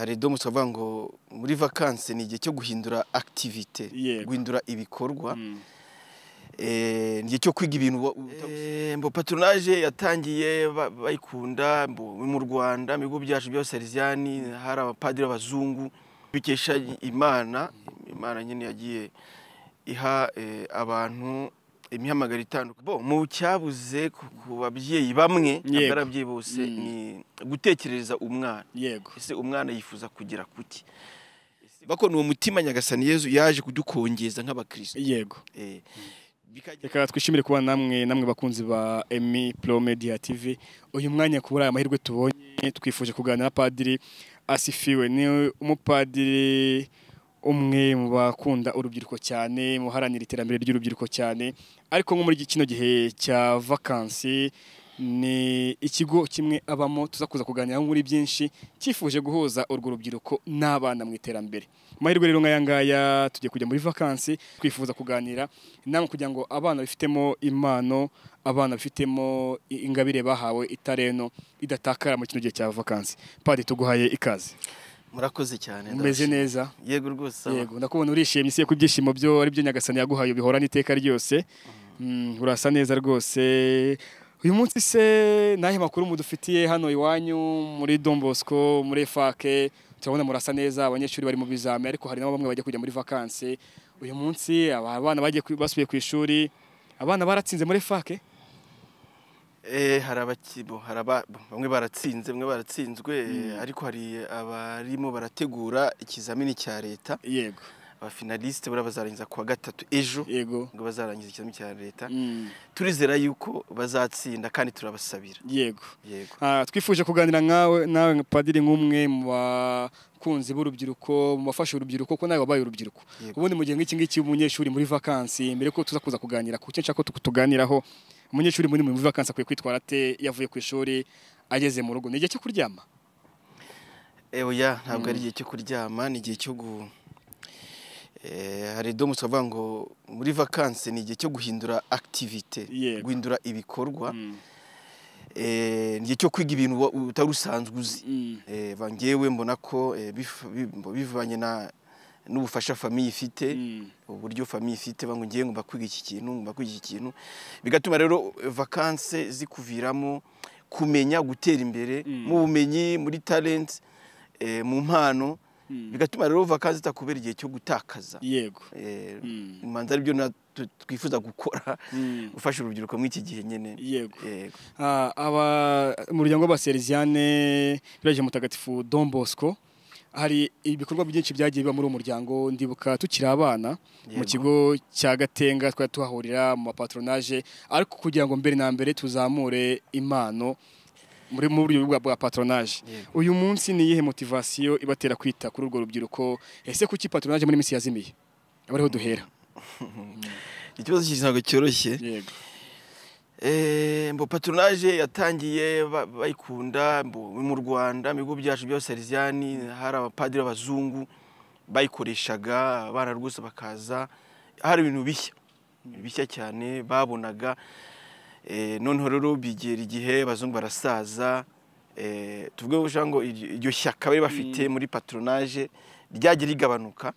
Hari domo tukavuga ngo muri vacances ni igihe cyo guhindura activité, guhindura ibikorwa. Ni igihe cyo kwiga ibintu. Mbo patronage yatangiye bayikunda mu Rwanda, mu bigo byacu by'Abasalesiani hari abapadiri b'abazungu bikesha Imana. Imana nyine yagiye iha abantu imihamagaro itandukanye. Bo mu cyabuze ku babyeyi bamwe, ababyeyi bose, ni gutekereza umwana. Yego. Ese umwana yifuza kugira kuki? Bako ni umutima Nyagasani Yezu yaje kudukongeza nk'abakristo. Yego. Reka twishimire kuba namwe bakunzi ba Emmy Pro Media TV. Uyu mwanya kubura amahirwe tubonye, twifuje kuganira na Padiri Asifiwe. Ni umupadiri umwe mu bakunda urubyiruko cyane, muharanira iterambere ry'urubyiruko cyane, ariko nko muri kino gihe cya vacances ni ikigo kimwe abamo tuzakuza kuganira muri byinshi, cyifuje guhuza urwo rubyiruko n'abana mu iterambere. Amahirwe rero nk'aya ngaya tugiye kujya muri vacances, twifuza kuganira namwe kugira ngo abana bifitemo impano, abana bifitemo ingabire bahawe itareno idatakara mu kino gihe cya vacances. Padiri, tuguhaye ikaze. Murakoze cyane. Umeze neza? Yego rwose. Yego, ndakubona urishimye, isi ko ibyishimo byo ari byo Nyagasani yaguhaye bihorana iteka ryose. Urasa neza rwose. Uyu munsi se nahe makuru mudufitiye hano iwanyu muri Don Bosco, muri FAC? Turabona murasa neza, abanyeshuri bari mu bizame, ariko hari nabo bamwe bajya kujya muri vacances. Uyu munsi abana bagiye basubiye ku ishuri, abana baratsinze muri FAC? Hari abakibo, hari bamwe baratsinze, bamwe baratsinzwe, ariko hari abarimo barategura ikizamini cya leta. Yego. Abafinaliste bora bazarangiza kuwa gatatu ejo. Yego. Ngo bazarangiza ikizamini cya leta. Turizera yuko bazatsinda kandi turabasabira. Yego. Yego. Twifuje kuganira nkawe nawe Padiri nk'umwe mu bakunzi b'urubyiruko, mu bafasha urubyiruko, ko nawe wabaye urubyiruko. Ubundi mu gihe nk'iki ngiki umunyeshuri muri vacances, mbere ko tuza kuza kuganira ku cyo nshaka ko tuganiraho, umunyeshuri muri vacances akwiye kwitwara ate yavuye ku ishuri ageze mu rugo? Ni igihe cyo kuryama? Oya, ntabwo ari igihe cyo kuryama, ni igihe cyo hari domo tukavuga ngo muri vacances ni igihe cyo guhindura activité, guhindura ibikorwa. Ni igihe cyo kwiga ibintu utari usanzwe uzi. Ngewe mbona ko bivanye na n'ubufasha famille ifite, uburyo famille ifite, bango ngiye ngomba kwiga iki kintu, ngomba kwiga iki kintu, bigatuma rero vacances zikuviramo kumenya gutera imbere mu bumenyi, muri talent, mu mpano, bigatuma rero vacances zitakubera igihe cyo gutakaza. Yego. Imanza ari byo twifuza gukora, gufasha urubyiruko muri iki gihe nyene. Yego. Aba umuryango w'Abasalesiane biraje Mutagatifu Don Bosco, hari ibikorwa byinshi byagiye biba muri uwo muryango. Ndibuka tukiri abana mu kigo cya Gatenga twari tuhahurira mu patronage, ariko kugira ngo mbere na mbere tuzamure impano muri mu buryo bwa patronage. Uyu munsi ni iyihe motivation ibatera kwita kuri urwo rubyiruko? Ese kuki patronage muri misi yazimiye? Abariho duhera. Ikibazo cy'intago cyoroshye. Yego. Mbo patronage yatangiye bayikunda mu Rwanda, mu bigo byacu by'Abasalesiani hari abapadiri b'abazungu bayikoreshaga, abana rwose bakaza, hari ibintu bishya bishya cyane babonaga. Noneho rero bigera igihe abazungu barasaza, tuvuge ngo iryo shyaka bari bafite muri patronage ryagiye rigabanuka.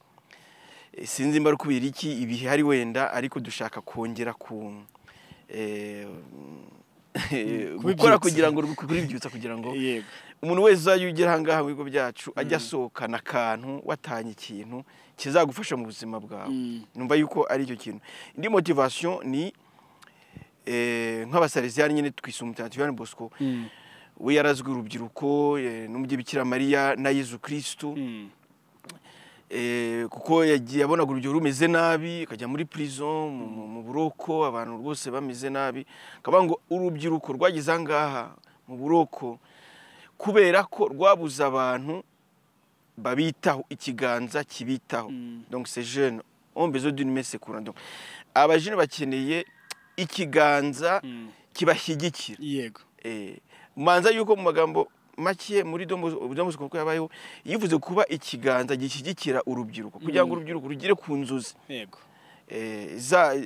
Sinzi mba kubera iki ibihe hari wenda, ariko dushaka kongera ku gukora kugira ngo kuribyutsa, kugira ngo umuntu wese uzajya ugera aha ngaha mu bigo byacu ajya asohokana akantu, watanye ikintu kizagufasha mu buzima bwawe. Numva yuko ari icyo kintu. Indi motivation ni nk'Abasalesiani nyine twisumbuye Mutagatifu Yohani Bosco, we yarazwe urubyiruko n'umubyeyi Bikira Mariya na Yezu Kristu, kuko yagiye abonaga urubyiruko rumeze nabi, akajya muri prison, mu buroko, abantu rwose bameze nabi, akavuga ngo urubyiruko rwagize aha ngaha mu buroko kubera ko rwabuze abantu babitaho, ikiganza kibitaho. Donc ces jeunes ont besoin d'une main secourante. Donc abajene bakeneye ikiganza kibashyigikira. Yego. Manza yuko mu magambo make muri Don Bosco kuko yabayeho yivuze kuba ikiganza gishyigikira urubyiruko kugira ngo urubyiruko rugere ku nzozi. Yego.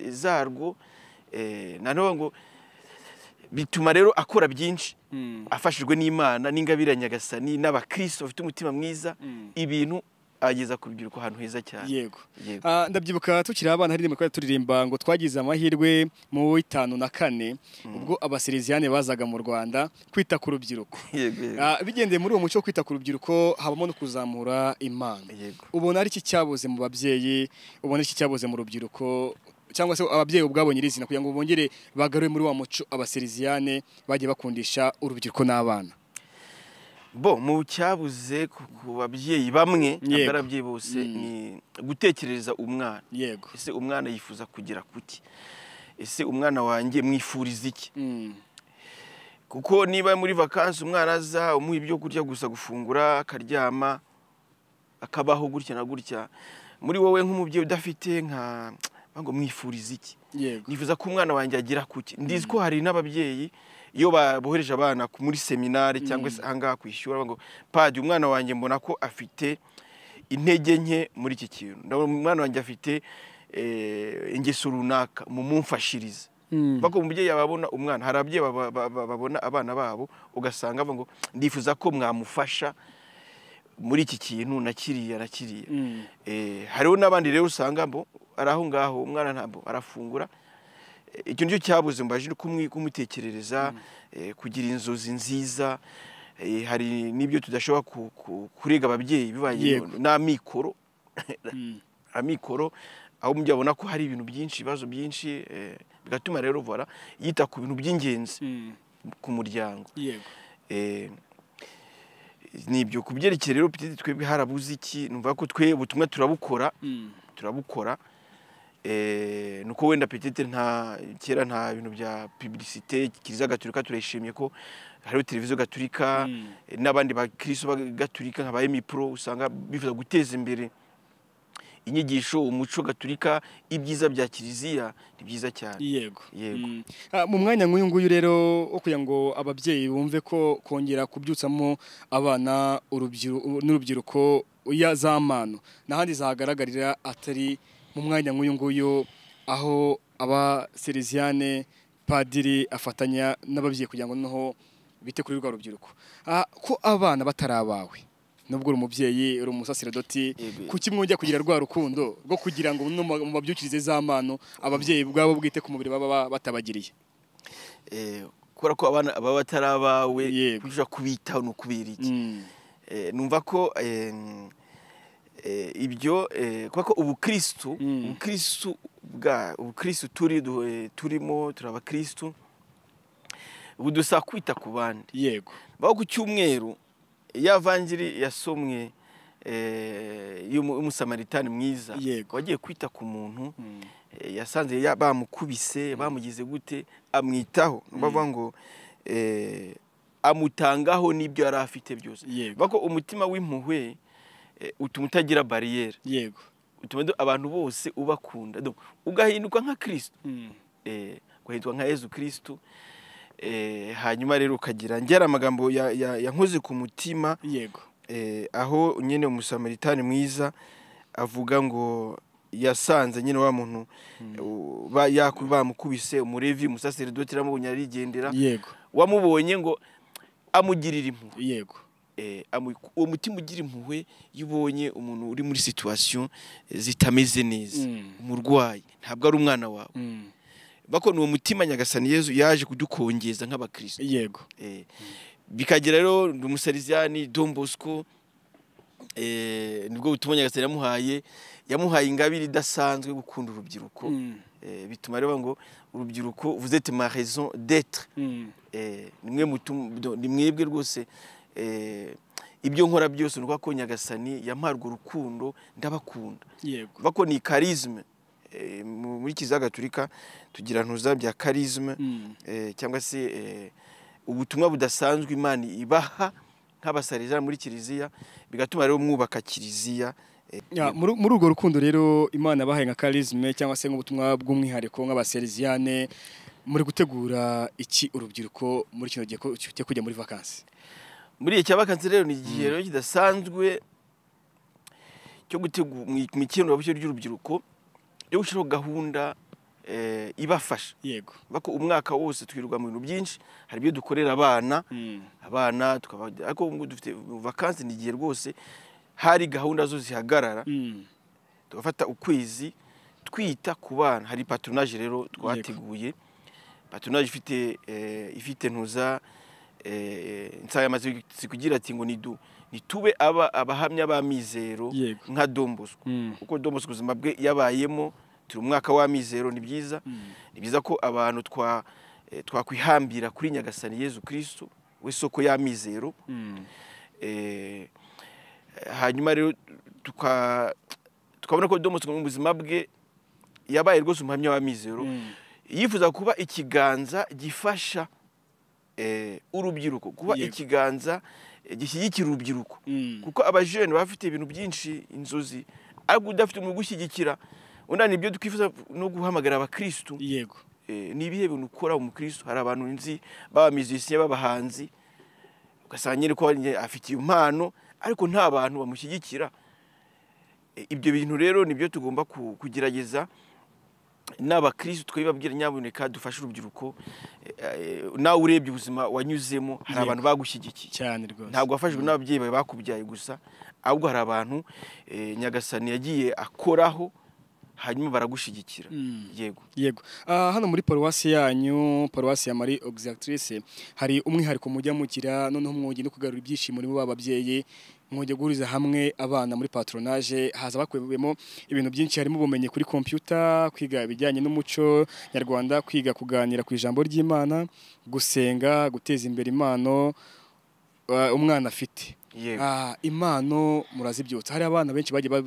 Zarwo, nanone ngo Bituma rero akora byinshi afashijwe n'Imana n'ingabire Nyagasani n'abakristo bafite umutima mwiza, ibintu ageza ku rubyiruko ahantu heza cyane. Yego. Ndabyibuka tukiri abana hari rimwe turirimba ngo twagize amahirwe mu 54 ubwo abasereziyane bazaga mu Rwanda kwita ku rubyiruko. Bigendeye muri uwo muco wo kwita ku rubyiruko habamo no kuzamura impano. Ubona ari iki cyabuze mu babyeyi, ubona iki cyabuze mu rubyiruko, cyangwa se ababyeyi ubwabo nyirizina kugira ngo bongere bagarure muri wa muco abasereziyane bagiye bakundisha urubyiruko n'abana? Bo mu cyabuze ku babyeyi bamwe, ababyeyi bose, ni gutekereza umwana. Yego. Ese umwana yifuza kugira kuki? Ese umwana wanjye mwifuriza iki? Kuko niba muri vacances umwana aza umuha ibyo kurya gusa, gufungura akaryama akabaho gutya na gutya, muri wowe nk'umubyeyi udafite nka ngo mwifuriza iki? Yego. Nifuza ko umwana wanjye agira kuki? Ndizi ko hari n'ababyeyi iyo bohereje abana muri seminari cyangwa se ahangaha kwishyura ngo padi umwana wanjye mbona ko afite intege nke muri iki kintu, ndabona umwana wanjye afite ingeso runaka, mumumfashirize. Bako umubyeyi yababona umwana, hari ababyeyi babona abana babo ugasanga ngo ndifuza ko mwamufasha muri iki kintu na kiriya na kiriya. Hariho n'abandi rero usanga mbo araho ngaho umwana ntabwo arafungura. Icyo nicyo cyabuze mbaje kumutekerereza, kugira inzozi nziza. Hari n'ibyo tudashobora kurega ababyeyi bibaye n'amikoro amikoro, aho umubyeyi abona ko hari ibintu byinshi, ibibazo byinshi, bigatuma rero vora yita ku bintu by'ingenzi ku muryango. Yego. Nibyo kubyerekeye rero petit twebwe harabuze iki, numva ko twe ubutumwa turabukora nuko wenda petite nta kera nta bintu bya publicité. Kiliziya Gatolika turayishimye ko hariho televiziyo Gatolika n'abandi bakristo Gatolika nka ba Emipro usanga bifuza guteza imbere inyigisho, umuco Gatolika, ibyiza bya Kiliziya ni byiza cyane. Yego. Yego. Mu mwanya nk'uyu nguyu rero wo kugira ngo ababyeyi bumve ko kongera kubyutsamo abana n'urubyiruko ya zamano n'ahandi zahagaragarira atari mu mwanya nk'uyu nguyu aho abasereziyane padiri afatanya n'ababyeyi kugira ngo noneho bite kuri rwa rubyiruko, ko abana batarabawe nubwo uri umubyeyi uri umusaseredoti, kuki mwongera kugira rwa rukundo rwo kugira ngo mubabyukirize za mano ababyeyi ubwabo bwite ku mubiri baba batabagiriye? Kubera ko abana baba batarabawe kuja kubitaho no kubera iki? Numva ko ibyo kuko ubukristo bwa ubukristo turimo turabakristo budusaba kwita ku bandi. Yego. Baho ku cyumweru ya vanjiri yasomwe y'umusamaritani mwiza wagiye kwita ku muntu yasanze bamukubise bamugize gute, amwitaho, bavuga ngo amutangaho n'ibyo yari afite byose. Bako umutima w'impuhwe utuma utagira barriere. Yego. Utuma abantu bose ubakunda, ugahinduka nka Kristo, ugahinduka nka Yesu Kristo. Hanyuma rero ukagira ngera amagambo yankoze ku mutima. Yego. Aho nyene umusamaritani mwiza avuga ngo yasanze nyine wa muntu bamukubise, umurevi umusaseredoti aramubonye arigendera. Yego. Wamubonye ngo amugirira impuhwe. Yego. Uwo mutima ugira impuhwe iyo ubonye umuntu uri muri situation zitameze neza, umurwayi, ntabwo ari umwana wawe. Bako ni uwo mutima Nyagasani Yezu yaje kudukongeza nk'abakristo. Yego. Bikagira rero ndi umusariziyani Don Bosco, nibwo butumwa Nyagasani yamuhaye ingabire idasanzwe gukunda urubyiruko. Bituma rero ngo urubyiruko vous êtes ma raison d'être. Nimwe mwebwe rwose ibyo nkora byose nuko ko Nyagasani yampaye urwo rukundo, ndabakunda. Yego. Bako ni charisme. Muri Kiliziya Gatolika tugira ntuza bya charisme, cyangwa se ubutumwa budasanzwe Imana ibaha nk'abasarija muri Kiliziya, bigatuma rero mwubaka Kiliziya. Muri urwo rukundo rero Imana bahaye nka charisme cyangwa se nk'ubutumwa bw'umwihariko nk'abasereziyane, muri gutegura iki urubyiruko muri kino gihe cyo kujya muri vacances? Muri iki vacances rero ni igihe rero kidasanzwe cyo gutegura mu ikenurabushyo ry'urubyiruko, yo gushyiraho gahunda ibafasha. Yego. Bako umwaka wose twirirwa mu bintu byinshi, hari ibyo dukorera abana, abana tukaba, ariko ubu dufite vacances, ni igihe rwose hari gahunda zo zihagarara, tugafata ukwezi twita ku bana. Hari patronage rero twateguye, patronage ifite ntuza insanganyamatsiko kugira ati ngo nitube abahamya b'amizero nka Don Bosco. Kuko Don Bosco ubuzima bwe yabayemo, turi umwaka w'amizero, ni byiza. Ni byiza ko abantu twakwihambira kuri Nyagasani Yezu Kristo we soko y'amizero. Hanyuma rero tukabona ko Don Bosco mu buzima bwe yabaye rwose umuhamya w'amizero, yifuza kuba ikiganza gifasha urubyiruko, kuba ikiganza gishyigikira urubyiruko, kuko abajene bafite ibintu byinshi, inzozi, ariko udafite umuntu ugushyigikira. Undi nibyo twifuza no guhamagara abakristu. Yego. Ni ibihe bintu ukora umukristu? Hari abantu nzi baba musiciens, b'abahanzi, ugasanga nyine ko afite impano ariko nta bantu bamushyigikira. Ibyo bintu rero nibyo tugomba kugerageza n'abakristu twibabwira, nyabuneka dufashe urubyiruko. Nawe urebye ubuzima wanyuzemo, hari abantu bagushyigikiye cyane rwose. Ntabwo wafashijwe n'ababyeyi bawe bakubyaye gusa, ahubwo hari abantu Nyagasani yagiye akoraho hanyuma baragushyigikira. Yego. Yego. Hano muri paruwasi yanyu, paruwasi ya Marie Auxiliatrice, hari umwihariko mujya mugira, noneho mwongeye no kugarura ibyishimo muri bo babyeyi, mwongeye guhuriza hamwe abana muri patronage, haza bakubiyemo ibintu byinshi, harimo ubumenyi kuri computer, kwiga ibijyanye n'umuco nyarwanda, kwiga kuganira ku ijambo ry'Imana, gusenga, guteza imbere impano umwana afite. Impano murazibyutsa. Hari abana benshi bagiye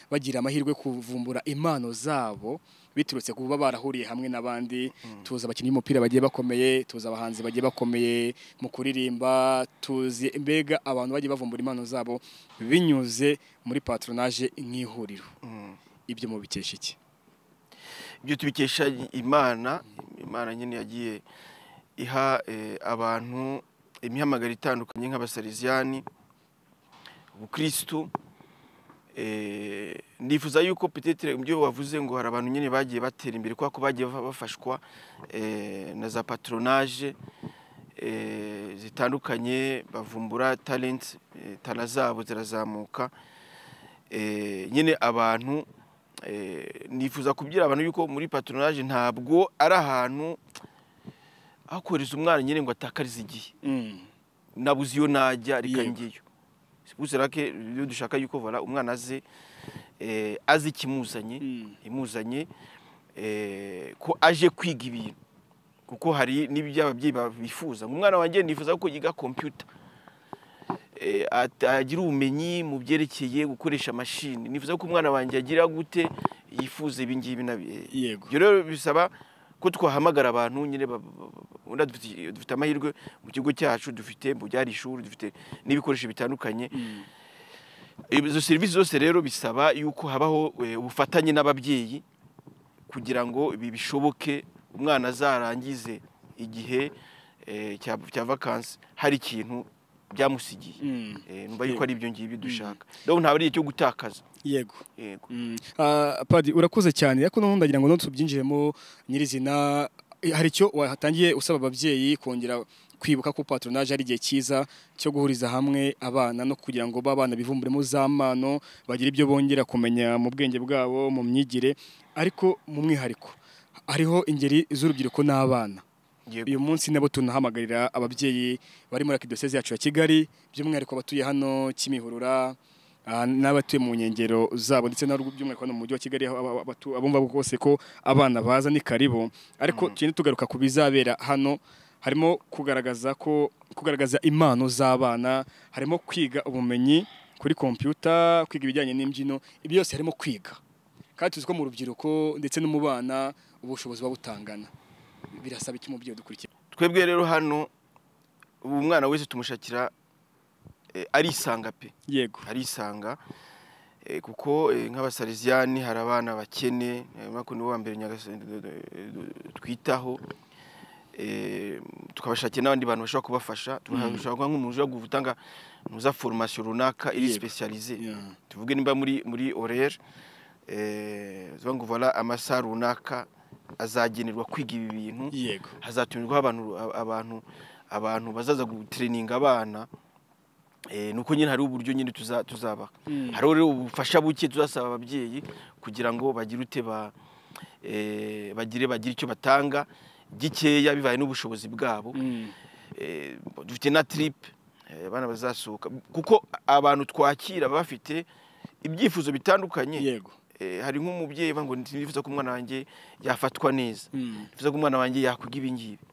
bagira amahirwe kuvumbura impano zabo biturutse kuba barahuriye hamwe n'abandi. Tuzi abakinnyi b'umupira bagiye bakomeye, tuzi abahanzi bagiye bakomeye mu kuririmba, tuzi mbega abantu bagiye bavumbura impano zabo binyuze muri patronage nk'ihuriro. Ibyo mubikesha iki? Ibyo tubikesha Imana. Imana nyine yagiye iha abantu imihamagaro itandukanye nk'abasalesiani, ubukristu. Nifuza yuko peut-être ibyo wavuze ngo hari abantu nyine bagiye batera imbere kubera ko bagiye bafashwa na za patronage zitandukanye, bavumbura talents, tala zabo zirazamuka. Nyine abantu nifuza kubwira abantu yuko muri patronage ntabwo ari ahantu aho kohereza umwana nyine ngo atakarize igihe, nabuze iyo najya reka ngeyo. Sibuzerake iyo dushaka yuko voilà umwana aze azi ikimuzanye, imuzanye ko aje kwiga ibintu, kuko hari n'ibyo ababyeyi bifuza. Umwana wanjye nifuza ko yiga computer, agira ubumenyi mu byerekeye gukoresha mashini, nifuza ko umwana wanjye agira gute, yifuza ibi ngibi nabi. Yego. Ibyo rero bisaba ko twahamagara abantu nyine. Dufite amahirwe mu kigo cyacu, dufite mu byari ishuri, dufite n'ibikoresho bitandukanye. Izo serivisi zose rero bisaba yuko habaho ubufatanye n'ababyeyi kugira ngo ibi bishoboke, umwana azarangize igihe cya vacances hari ikintu byamusigiye. Numva yuko ari ibyo ngibyo dushaka. Donc ntabwo ari icyo gutakaza. Yego. Yego. Padi urakoze cyane, ariko noneho ndagira ngo no tubyinjiremo nyirizina. Hari icyo watangiye usaba ababyeyi kongera kwibuka ko patronage ari igihe cyiza cyo guhuriza hamwe abana no kugira ngo babana bivumburemo za mpano, bagire ibyo bongera kumenya mu bwenge bwabo, mu myigire, ariko mu mwihariko hariho ingeri z'urubyiruko n'abana. Uyu munsi nabo tunahamagarira ababyeyi bari muri archdiocese yacu ya Kigali, by'umwihariko abatuye hano Kimihurura n'abatuye mu nkengero zabo, ndetse by'umwihariko hano mu mujyi wa Kigali, abumva bose ko abana baza ni karibu. Ariko tugende tugaruka ku bizabera hano, harimo kugaragaza impano z'abana, harimo kwiga ubumenyi kuri computer, kwiga ibijyanye n'imbyino, ibyo byose harimo kwiga. Kandi tuzi ko mu rubyiruko ndetse no mu bana ubushobozi buba butangana. Birasaba iki mubyeyi dukurikira? Twebwe rero hano ubu umwana wese tumushakira arisanga pe. Yego. Arisanga kuko nk'abasalesiani hari abana bakene, nako nibo mbere Nyagasani twitaho, tukabashakira n'abandi bantu bashobora kubafasha. Tukabashaka nk'umuntu uja gutanga muza formation runaka iri spécialisée. Tuvuge nimba muri horaire, ngo voilà amasaha runaka azagenerwa kwiga ibi bintu. Yego. Hazatumirwa abantu bazaza gutraininga abana. Nuko nyine hari uburyo nyine tuzaba hari rero ubufasha buke tuzasaba ababyeyi kugira ngo bagire ute bagire icyo batanga gikeya bivaye n'ubushobozi bwabo. Dufite na trip abana bazasohoka, kuko abantu twakira bafite ibyifuzo bitandukanye. Yego. Hari nk'umubyeyi ngo ndifuza ko umwana wanjye yafatwa neza, ndifuza ko umwana wanjye yakwiga ibi ngibi.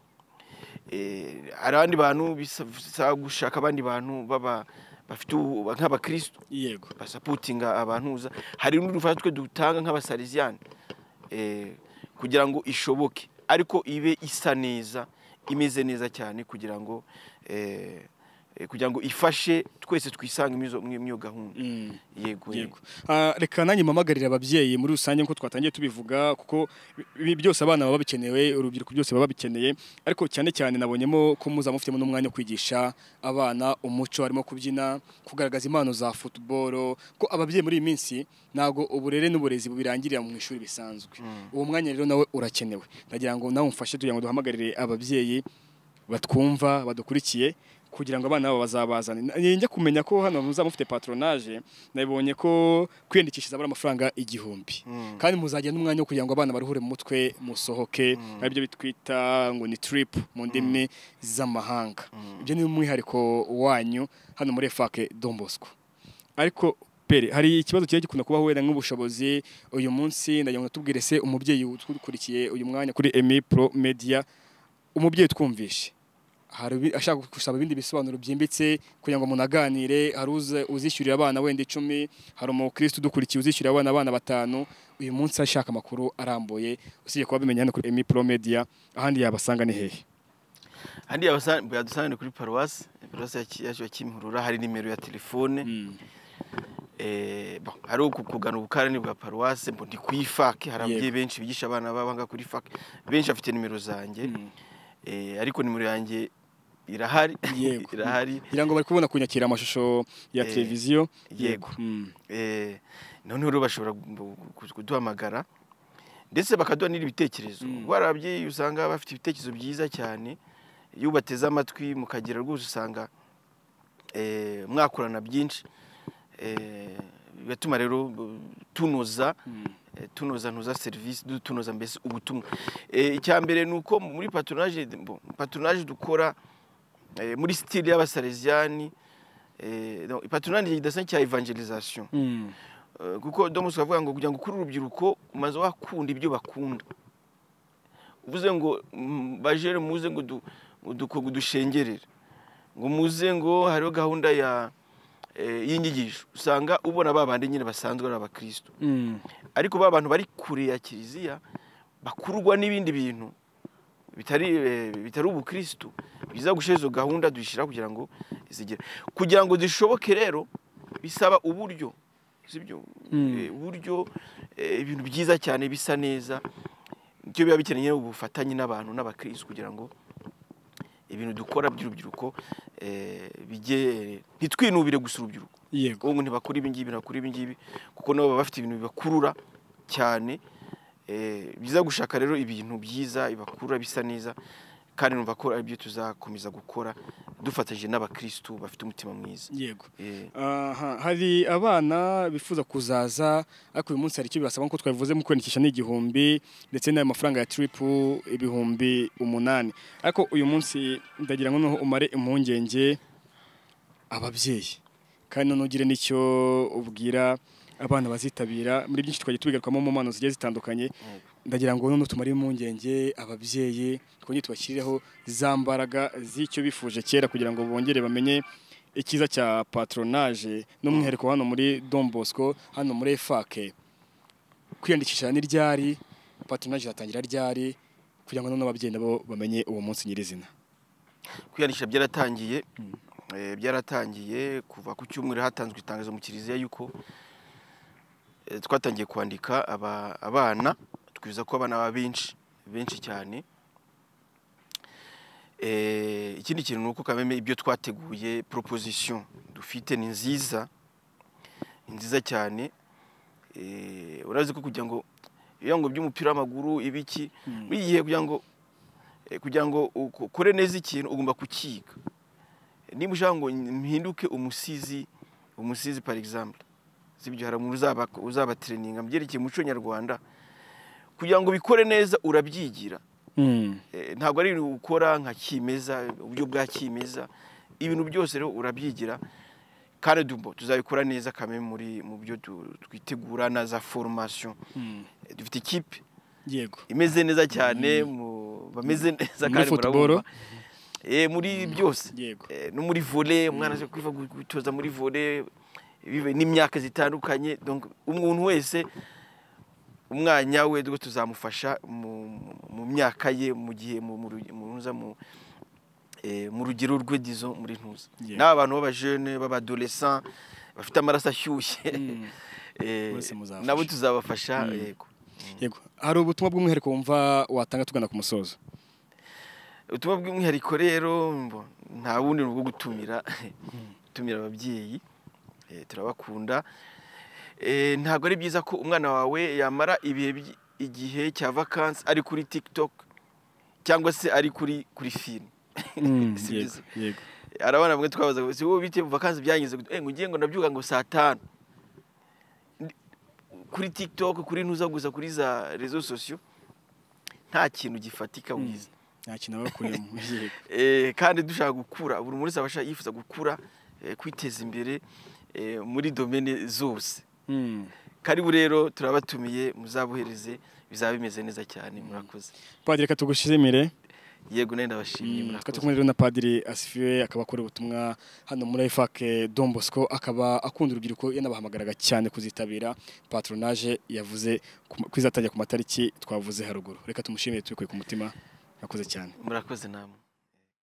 Hari abandi bantu bisaba gushaka abandi bantu baba bafite nk'abakristo. Yego. Basapotinga abantu. Hari n'ubufasha twe dutanga nk'abasalesiani kugira ngo ishoboke, ariko ibe isa neza, imeze neza cyane, kugira ngo ifashe twese twisanga imiyo gahunda. Yego. Yego. Reka nanjye mpamagarira ababyeyi muri rusange nko twatangiye tubivuga, kuko byose abana baba bikenewe, urubyiruko byose baba bikeneye, ariko cyane cyane nabonyemo ko muza mufitemo n'umwanya wo kwigisha abana umuco, harimo kubyina, kugaragaza impano za football, ko ababyeyi muri iyi minsi ntago uburere n'uburezi bubirangirira mu ishuri bisanzwe. Uwo mwanya rero nawe urakenewe. Ndagira ngo nawe umfashe tugira ngo duhamagarire ababyeyi batwumva badukurikiye kugira ngo abana babo bazabazane. Njya kumenya ko hano muzamufite patronage, nabonye ko kwiyandikisha abara amafaranga 1000, kandi muzajya n'umwanya wo kugira ngo abana baruhure mu mutwe, musohoke, aribyo bitwita ngo ni trip mu ndimi z'amahanga. Ibyo ni umwihariko wanyu hano muri EFAC Don Bosco. Ariko pere hari ikibazo kigiye gikunda kubaho wenda nk'ubushobozi. Uyu munsi ndagira ngo tubwire se umubyeyi udukurikiye uyu mwanya kuri Emmy Pro Media, umubyeyi twumvishe hari ashaka gusaba ibindi bisobanuro byimbitse kugira ngo munaganire, hari uzishyurira abana wenda 10, hari umukristo dukurikiye uzishyurira abana 5, uyu munsi ashaka amakuru arambuye usije kuba bimenya hano kuri Emmy Pro Media, ahandi yabasanga ni hehe? Ahandi yabasanga kuri paroisse yacu ya Kimihurura, hari nimero ya telefone. Hari kugana ubukarani bwa paroisse, ndi ku IFAC, hari ababyeyi benshi bigisha abana babanga kuri IFAC, benshi afite nimero zanjye. Ariko nimero yanjye irahari. Yego. Irahari. Ngira ngo bari kubona kunyakira amashusho ya televiziyo. Yego. Noneho rero bashobora kuduhamagara ndetse bakaduha n'ibitekerezo. Kuko ababyeyi usanga bafite ibitekerezo byiza cyane, iyo ubateze amatwi mukagira rwose usanga mwakorana byinshi. Bigatuma rero tunoza tunoza service, tunoza mbese ubutumwa. Icya mbere nuko muri patronage dukora muri style y'abasalesiani, patronage idasa cya evangelisation. Kuko Don Bosco avuga ngo kugira ngo kuri urubyiruko umaze wakunda ibyo bakunda. Uvuze ngo bajere muze ngo dushengerere, ngo muze ngo hariho gahunda ya y'inyigisho, usanga ubona babandi nyine basanzwe ari abakristo. Ariko ba bantu bari kure ya kiliziya bakururwa n'ibindi bintu bitari ubukristo, biza gushira izo gahunda dushira kugira ngo zigere, kugira ngo zishoboke. Rero bisaba uburyo, sibyo? Uburyo, ibintu byiza cyane bisa neza, icyo biba bikeneye ubufatanye n'abantu n'abakristo kugira ngo ibintu dukora by'urubyiruko bijye, ntitwinubire gusa urubyiruko. Yego. Ubu ntibakora ibi ngibi, nakora ibi ngibi, kuko nabo baba bafite ibintu bibakurura cyane. Biza gushaka rero ibintu byiza bibakurura bisa neza, kandi numva ko aribyo tuzakomeza gukora dufatanyije n'abakristo bafite umutima mwiza. Yego. Hari abana bifuza kuzaza, ariko uyu munsi hari icyo bibasaba nkuko twabivuze mu kwiyandikisha ni 1000, ndetse n'ayo mafaranga ya trip 8000. Ariko uyu munsi ndagira ngo noneho umare impungenge ababyeyi, kandi none ugire n'icyo ubwira abana bazitabira. Muri byinshi twagiye tubigarukamo mu mpano zigiye zitandukanye, ndagira ngo none tumare impungenge ababyeyi, twongere tubashyireho za mbaraga z'icyo bifuje kera kugira ngo bongere bamenye icyiza cya patronage, n'umwihariko hano muri Don Bosco, hano muri EFAC. Kwiyandikisha ni ryari, patronage iratangira ryari, kugira ngo none ababyeyi nabo bamenye uwo munsi nyirizina? Kwiyandikisha byaratangiye, byaratangiye kuva ku cyumweru. Hatanzwe itangazo mu kiliziya yuko twatangiye kwandika abana, twifuza ko abana baba benshi benshi cyane. Ikindi kintu nuko kameme ibyo twateguye, proposition dufite ni nziza, ni nziza cyane. Urazi ko kugira ngo Iyo ngo by'umupira w'amaguru ibiki, muri iki gihe kugira ngo ukore neza ikintu ugomba kukiga. Niba ushaka ngo mpinduke umusizi par exemple, sibyo, hari umuntu uzaba traininga mu byerekeye umuco nyarwanda, kugira ngo bikore neza urabyigira. Ntabwo ari ibintu ukora nka kimeza, uburyo bwa kimeza, ibintu byose rero urabyigira. Kandi dumbo tuzabikora neza kame muri mu byo twitegura na za formation. Dufite ikipe yego imeze neza cyane, bameze neza kandi murabumva muri byose. No muri volley, umwana aje kwiva gutoza muri volley n'imyaka zitandukanye. Donc umuntu wese umwanya we rwo tuzamufasha mu myaka ye, mu gihe mu rugero rwe dizo muri ntuza. N'abantu b'abajene b'abadolescent bafite amaraso ashyushye nabo tuzabafasha. Yego. Yego, hari ubutumwa bw'umwihariko wumva watanga tugana ku musozo? Ubutumwa bw'umwihariko rero nta bundi bwo gutumira ababyeyi, turabakunda. Ntabwo ari byiza ko umwana wawe yamara igihe cya vacances ari kuri TikTok cyangwa se ari kuri film. Yego. Arabana bamwe twabaza si wowe bite vacances byangize ngo ngiye ngo ndabyuka ngo saa 5 kuri TikTok, kuri ntuza gusa, kuri za réseaux sociaux, nta kintu gifatika wize, nta kintu abakuremo. Kandi dushaka gukura, buri muntu wese yifuza gukura, kwiteza imbere muri domaine zose. Karibu rero turabatumiye, muzabuhereze, bizaba bimeze neza cyane. Murakoze. Padiri, reka tugushimire. Yego, nenda bashimye, murakoze. Turi kumwe na Padiri Asifiwe, akaba akora ubutumwa hano muri EFAC Don Bosco, akaba akunda urubyiruko, yanabahamagaraga cyane kuzitabira patronage yavuze kwizatangira ku matariki twavuze haruguru. Reka tumushimire tubikuye ku mutima. Murakoze cyane. Murakoze namwe.